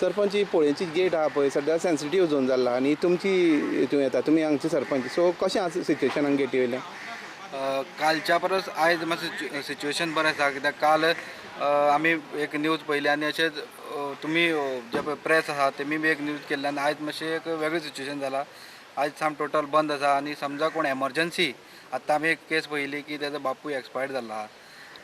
सरपंच, ही पोळेची get आहा पळय, सद्या सेन्सिटीव झोन जाला आनी तुमची हितून येता, तुमी हांगचे सरपंच, सो कशें आसा सिच्युएशन हांगा गेटी वयलें? कालच्या परस आयज मातशें सिच्युएशन बरें आसा, कित्याक काल आमी एक न्यूज पळयली आनी अशेंच तुमी जे पळय प्रेस आसा तेमी बी एक न्यूज केल्ली आनी आयज मातशें एक वेगळें सिच्युएशन जाला. आयज साम टोटल बंद आसा आनी समजा कोण एमर्जन्सी, आतां आमी एक केस पळयली की तेजो बापूय एक्सपायर्ड जाल्लो आहा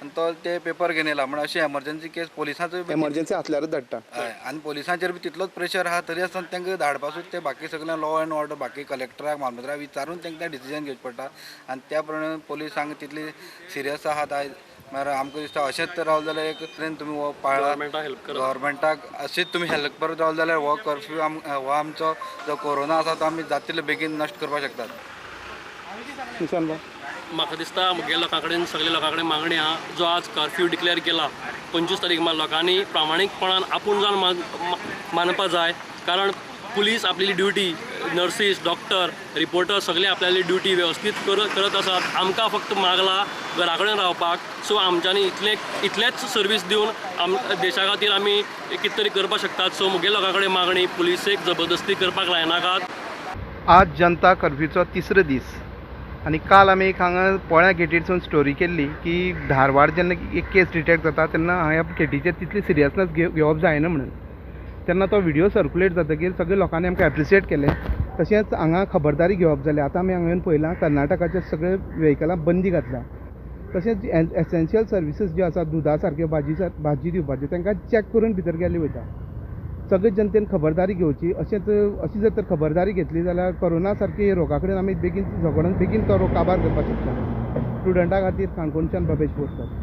आनी तो ते पेपर घेवन येयला, म्हण अशी एमर्जन्सी केस पोलिसांचो बी एमर्जन्सी आसल्यारूच धाडटा. हय, आनी पोलिसांचेर बी तितलोच प्रेशर आहा, तरी आसतना तांकां धाडपा सुद्दां ते बाकी सगळें लॉ एंड ऑर्डर बाकी कलेक्टराक मामलेदाराक विचारून तांकां डिसिजन घेवचें पडटा आनी त्या प्रमाणे पोलीस हांगा तितली सिरियस आहात आयज. मागीर आमकां दिसता अशेंच तर रावले जाल्यार एक तरेन तुमी हो पाळा, गव्हर्मेंटाक हेल्प करात. गव्हर्मेंटाक अशीच तुमी हेल्प करत रावले जाल्यार हो कर्फ्यू हो आमचो जो कोरोना आसा तो आमी जाता तितले बेगीन नश्ट करपाक शकतात. निशान भाऊ, म्हाका दिसता म्हगे लोकां कडेन, सगल्या लोकां कडेन मागणी आहा, जो आज कर्फ्यू डिक्लेअर केला 25 तारीख, मात लोकांनी प्रामाणीकपणान आपूण जावन मानपा जाय, कारण पुलीस आपली ड्युटी, नर्सीस, डॉक्टर, रिपोर्टर सगळे आपल्याली ड्युटी वेवस्थीत करत आसात. आमकां फक्त मागला घरा कडेन रावपाक, सो आमच्यांनी इतलेच सर्वीस दिवन देशा खातीर आमी कितें तरी करपाक शकतात. सो म्हगे लोकां कडेन मागणी, पुलिसेक जबरदस्ती करपाक लायनाकात. आज जनता कर्फ्यूचो तिसरो दीस आनी काल आमी एक हांगा पोळ्या गेटीरसून स्टोरी केल्ली की धारवाड जेन्ना एक केस डिटेक्ट जाता तेन्ना ह्या गेटीचेर तितली सिरियसनेस घेवप जायना म्हणून, तेन्ना तो व्हिडियो सर्कुलेट जातकीर सगळे लोकांनी आमकां एप्रिसिएट केलें. तशेंच हांगा खबरदारी घेवप जालें. आतां आमी हांगा येवन पळयलां कर्नाटकाचे सगळे व्हेकलां बंदी घातल्या, तशेंच एसेन्शियल सर्विसीस ज्यो आसा दुदा सारक्यो भाजी दिवपाच्यो तांकां चॅक करून भितर गेल्ले वयता. सगळे जनतेन खबरदारी घेवची. अशेंच अशी जर तर खबरदारी घेतली जाल्यार कोरोना सारकी रोगा कडेन आमी बेगीन झगडून बेगीन तो रोग काबार करपाक शकता. स्टुडंटा खातीर काणकोणच्यान भवेश बोरकर.